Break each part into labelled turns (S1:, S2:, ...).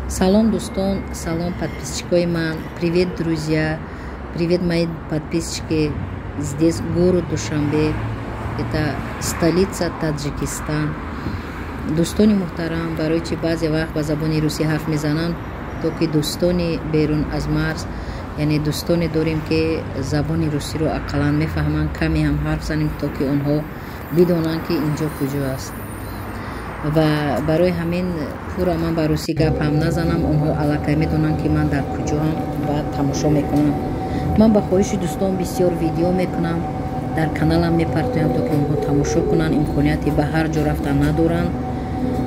S1: Салом, дӯстон, салом, подписчикои ман. Привет, друзья, привет, мои подписчики. Здесь город Душанбе, это столица Таджикистан. Дӯстони муҳтарам, барои чи баъзе вақт ба забони русӣ ҳарф мезанам, то ки дӯстони берун аз марз, яъне дӯстоне дорем, ки забони русиро ақаллан мефаҳманд, каме ҳам ҳарф занем, то ки онҳо бидонанд, ки инҷо куҷо аст. Ва барои ҳамин пурра ман ба русӣ гап ҳам назанам, онҳо аллакай медонанд, ки ман дар куҷоам ва тамошо мекунам. Ман ба хоҳиши дӯстон бисёр видео мекунам, дар каналам мепартоям, то ки онҳо тамошо кунанд. Имконияти ба ҳар ҷо рафтан надоранд.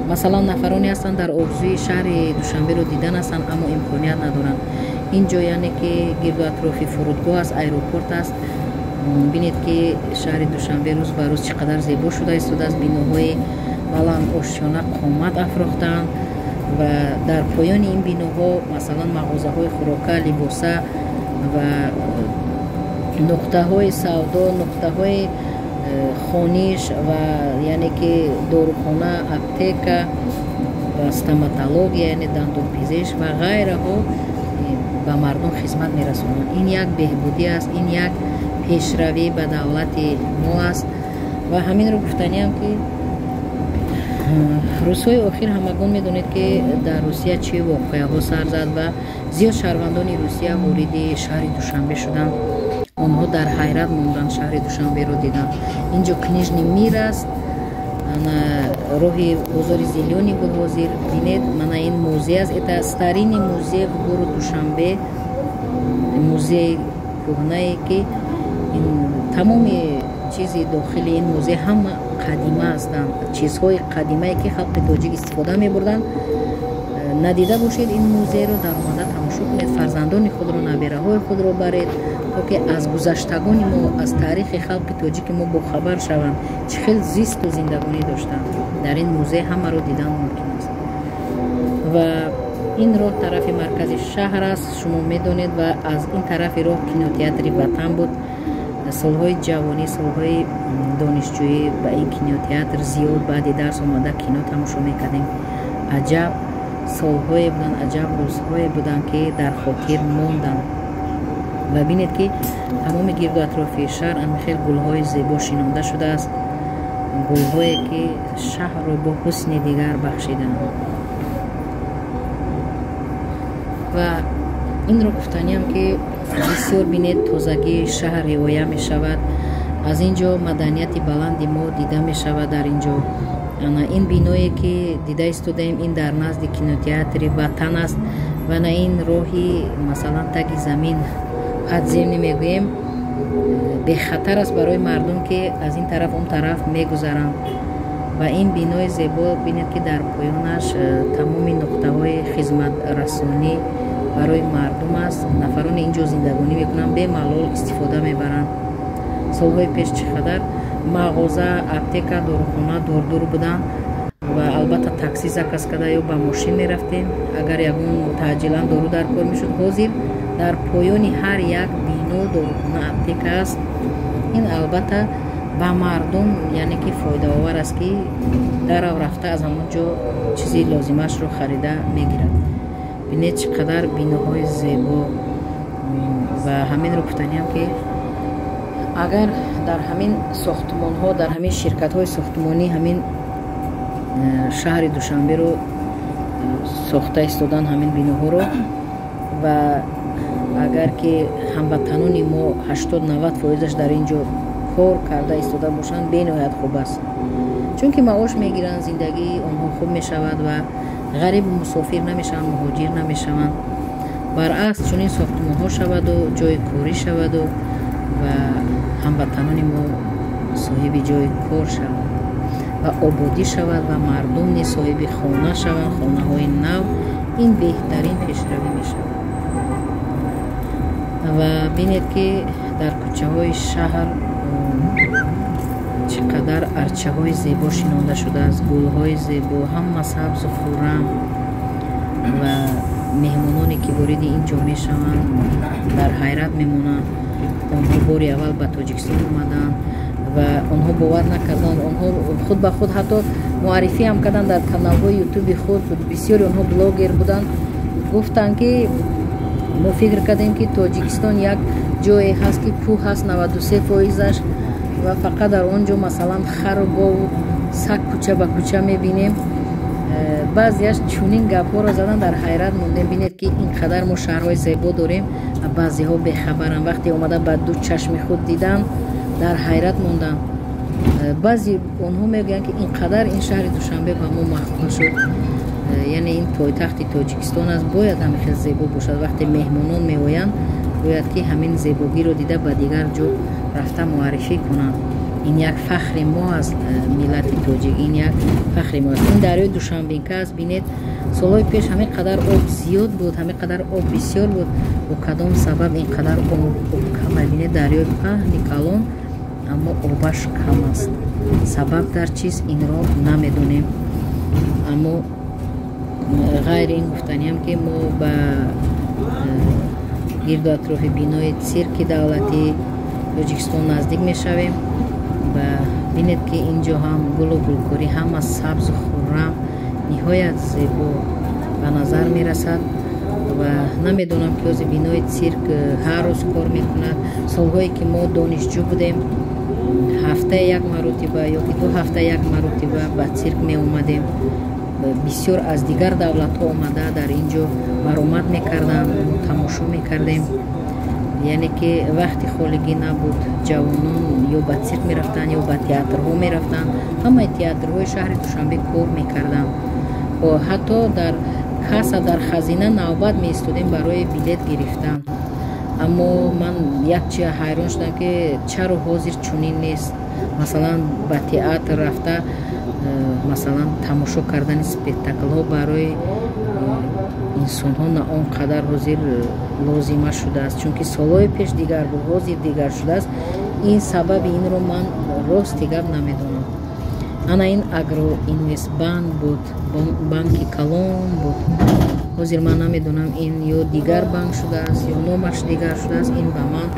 S1: Масалан, нафароне ҳастанд, дар орзуи шаҳри Душанберо дидан ҳастанд, аммо имконият надоранд. Ин ҷо, яъне ки гирду атрофи фурудгоҳ аст, аэропорт аст. Бинед, ки шаҳри Душанбе рӯз ба рӯз чӣ қадар зебо шуда истодааст. Биноҳои баланд ошёна қомат афрохтаанд ва дар поёни ин биноҳо, масалан, мағозаҳои хӯрока, либоса ва нуқтаҳои савдо, нуқтаҳои хониш ва яъне ки дорухона, аптека ва стоматология, яъне дандонпизиш ва ғайраҳо ба мардум хизмат мерасонанд. Ин як беҳбудӣ аст, ин як пешравӣ ба давлати мо аст. Ва ҳаминро гуфтаниам, ки рӯзҳои охир ҳамагон медонед, ки дар Русия чӣ воқеаҳо сар зад ва зиёд шаҳрвандони Русия вориди шаҳри Душанбе шуданд. Онҳо дар ҳайрат монданд, шаҳри Душанберо диданд. Инҷо Книжный мир аст, роҳи бозори Зелёный буд ҳозир. Бинед, мана ин музей аст, это старинный музей в город Душанбе, музеи кӯҳнае, ки тамоми чизи дохили ин музей ҳама қадима ҳастанд, чизҳои қадимае, ки халқи тоҷик истифода мебурданд. Надида бошед ин музейро, даромада тамошо кунед, фарзандони худро, набираҳои худро баред, то ки аз гузаштагони мо, аз таърихи халқи тоҷики мо бохабар шаванд, чӣ хел зисту зиндагонӣ доштанд. Дар ин музей ҳамаро дидан мумкин аст. Ва ин роҳ тарафи маркази шаҳр аст, шумо медонед. Ва аз ин тарафи роҳ кинотеатри «Ватан» буд. Солҳои ҷавонӣ, солҳои донишҷӯӣ ба ин кинотеатр зиёд баъди дарс омада кино тамошо мекардем. Аҷаб солҳое буданд, аҷаб рӯзҳое буданд, ки дар хотир монданд. Ва бинед, ки тамоми гирду атрофи шаҳр ҳамин гулҳои зебо шинонда шудааст, гулҳое, ки шаҳрро бо ҳусни дигар бахшиданд. Ва инро гуфтаниам, ки бисёр, бинед, тозагии шаҳр риоя мешавад. Аз ин ҷо маданияти баланди мо дида мешавад. Дар ин ҷо ана ин биное, ки дида истодаем, ин дар назди кинотеатри «Ватан» аст. Ва на ин роҳи, масалан, таги замин, подземный мегӯем, бехатар аст барои мардум, ки аз ин тараф он тараф мегузаранд. Ва ин бинои зебо, бинед, ки дар поёнаш тамоми нуқтаҳои хизматрасонӣ барои мардум аст. Нафароне инҷо зиндагонӣ мекунанд, бемалол истифода мебаранд. Солҳои пеш чӣ қадар мағоза, аптека, дорухона дурдур буданд ва албатта такси заказ карда ё ба мошин мерафтем, агар ягон таъҷилан дору дар кор мешуд. Ҳозир дар поёни ҳар як бино дорухона, аптека аст. Ин албатта ба мардум, яъне ки фоидаовар аст, ки дарав рафта аз ҳамон ҷо чизи лозимашро харида мегирад. Бинед, чӣ қадар биноҳои зебо. Ва ҳаминро гуфтаниам, ки агар дар ҳамин сохтмонҳо, дар ҳамин ширкатҳои сохтмонӣ ҳамин шаҳри Душанберо сохта истодан, ҳамин биноҳоро, ва агар ки ҳамватанони мо 80-90 фоизаш дар ин ҷо кор карда истода бошанд, бениҳоят хуб аст, чунки маош мегиранд, зиндагии онҳо хуб мешавад ва ғарибу мусофир намешаванд, муҳоҷир намешаванд. Баръакс, чунин сохтмонҳо шаваду ҷои корӣ шаваду ва ҳамватанони мо соҳиби ҷои кор шаванд ва ободӣ шавад ва мардум низ соҳиби хона шаванд, хонаҳои нав, ин беҳтарин пешравӣ мешавад. Ва бинед, ки дар кӯчаҳои шаҳр чӣ қадар арчаҳои зебо шинонда шудааст, гулҳои зебо, ҳама сабзу хуррам. Ва меҳмононе, ки вориди ин ҷо мешаванд, дар ҳайрат мемонанд. Онҳо бори аввал ба Тоҷикистон омаданд ва онҳо бовар накарданд. Онҳо худ ба худ ҳатто муаррифӣ ҳам карданд дар каналҳои Ютуби худ. Бисёри онҳо блогер буданд. Гуфтанд, ки мо фикр кардем, ки Тоҷикистон як ҷое ҳаст, ки кӯҳ ҳаст 93 фоизаш ва фақат дар он ҷо, масалан, хару гову саг кӯча ба кӯча мебинем. Баъзеаш чунин гапҳоро задан, дар ҳайрат мондем. Бинед, ки ин қадар мо шаҳрҳои зебо дорем ва баъзеҳо бехабаранд. Вақте омада ба ду чашми худ дидан, дар ҳайрат монданд. Баъзе онҳо мегӯянд, ки ин қадар ин шаҳри Душанбе ба мо маъқул шуд, яъне ин пойтахти Тоҷикистон аст, бояд ҳамин хел зебо бошад. Вақте меҳмонон меоянд, бояд ки ҳамин зебогиро дида, ба дигар ҷо рафта муаррифӣ кунанд. Ин як фахри мо аст, миллати тоҷик, ин як фахри мо аст. Ин дарёи Душанбинка аст. Бинед, солҳои пеш ҳамин қадар об зиёд буд, ҳамин қадар об бисёр буд. Бо кадом сабаб ин қадар об кам? Бинед, дарёи паҳни калон, аммо обаш кам аст. Сабаб дар чист, инро намедонем. Аммо ғайри ин гуфтаниам, ки мо ба гирду атрофи бинои Цирки давлатии Тоҷикистон наздик мешавем. Ва бинед, ки ин ҷо ҳам гулу гулкорӣ, ҳама сабзу хуррам, ниҳоят зебо ба назар мерасад. Ва намедонам, ки ҳозир бинои цирк ҳар рӯз кор мекунад. Солҳое ки мо донишҷӯ будем, ҳафтаи як маротиба ё ки 2 ҳафта як маротиба ба цирк меомадем. Бисёр аз дигар давлатҳо омада дар ин ҷо баромад мекарданд, мо тамошо мекардем. Яъне ки вақти холигӣ набуд, ҷавонон ё ба цирк мерафтанд, ё ба театрҳо мерафтанд. Ҳамаи театрҳои шаҳри Душанбе кор мекарданд. Ҳатто дар касса, дар хазина навбат меистодем барои билет гирифтан. Аммо ман як чи ҳайрон шудам, ки чаро ҳозир чунин нест. Масалан, ба театр рафта, масалан, тамошо кардани спектаклҳо барои инсонҳо на он қадар ҳозир лозима шудааст, чунки солҳои пеш дигар буд, ҳозир дигар шудааст. Ин сабаби инро ман рости гап намедонам. Ана ин Агроинвестбанк буд, банки калон буд. Ҳозир ман намедонам, ин ё дигар банк шудааст, ё номаш дигар шудааст. Ин ба ман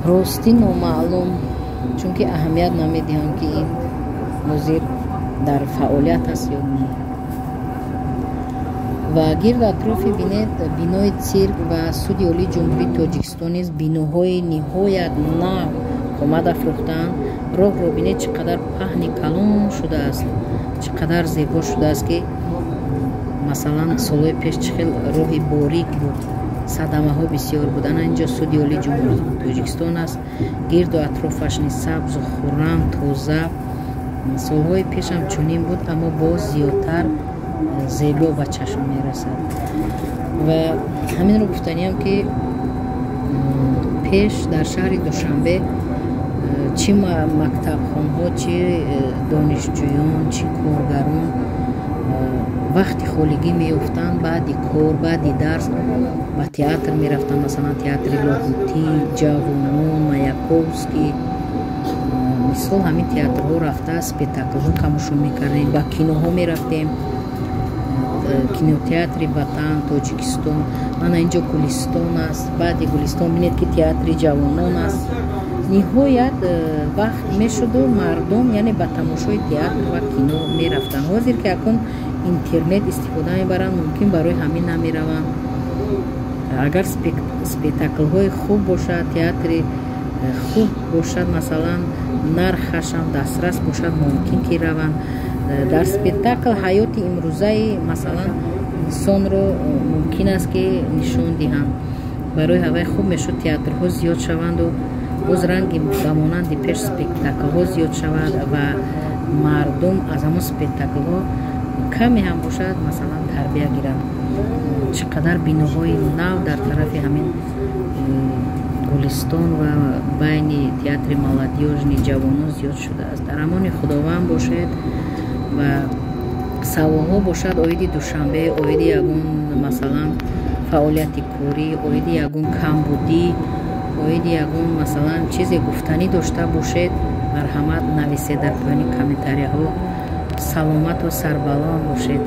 S1: ростӣ номаълум, чунки аҳамият намедиҳам, ки ин ҳозир дар фаъолият аст ё не. Ва гирду атрофи, бинед, бинои цирк ва Суди Олии Ҷумҳурии Тоҷикистон низ биноҳои ниҳоят нав қомат афрӯхтаанд. Роҳро бинед, чӣ қадар паҳни калон шудааст, чӣ қадар зебо шудааст, ки масалан, солҳои пеш чӣ хел роҳи борик буд, садамаҳо бисёр буд. Ана инҷо Суди Олии Ҷумҳурии Тоҷикистон аст. Гирду атрофаш низ сабзу хуррам, тоза. Солҳои пешам чунин буд, аммо боз зиёдтар зебо ба чашм мерасад. Ва ҳаминро гуфтаниям, ки пеш дар шаҳри Душанбе чӣ мактабхонҳо, чӣ донишҷӯён, чӣ коргарон вақти холигӣ меёфтанд, баъди кор, баъди дарс ба театр мерафтанд. Масалан, театри Лоҳутӣ, Ҷавонон, Маяковский, мисол, ҳамин театрҳо рафта, спектаклҳо тамошо мекардем, ба киноҳо мерафтем, кинотеатри Ватан, Тоҷикистон. Мана инҷо Гулистон аст. Баъди Гулистон бинед, ки театри Ҷавонон аст. Ниҳоят вақт мешуду мардум, яъне, ба тамошои театр ва кино мерафтанд. Ҳозир ки акун интернет истифода мебаранд, мумкин барои ҳамин намераванд. Агар спектаклҳои хуб бошад, театри хуб бошад, масалан, нархашам дастрас бошад, мумкин ки раванд. Дар спектакл ҳаёти имрӯзаи, масалан, инсонро мумкин аст, ки нишон диҳанд. Барои ҳавай хуб мешуд театрҳо зиёд шаванду боз ранги ба монанди пеш спектаклҳо зиёд шавад ва мардум аз ҳамон спектаклҳо каме ҳам бошад, масалан, тарбия гиранд. Чӣ қадар биноҳои нав дар тарафи ҳамин Гулистон ва байни театри Молодёжный, Ҷавонон зиёд шудааст. Дар амони Худованд бошед. Ва саволҳо бошад оиди Душанбе, оиди ягон, масалан, фаъолияти корӣ, оиди ягон камбудӣ, оиди ягон, масалан, чизе гуфтанӣ дошта бошед, марҳамат, нависед дар поёни комментарияҳо. Саломату сарбаланд бошед.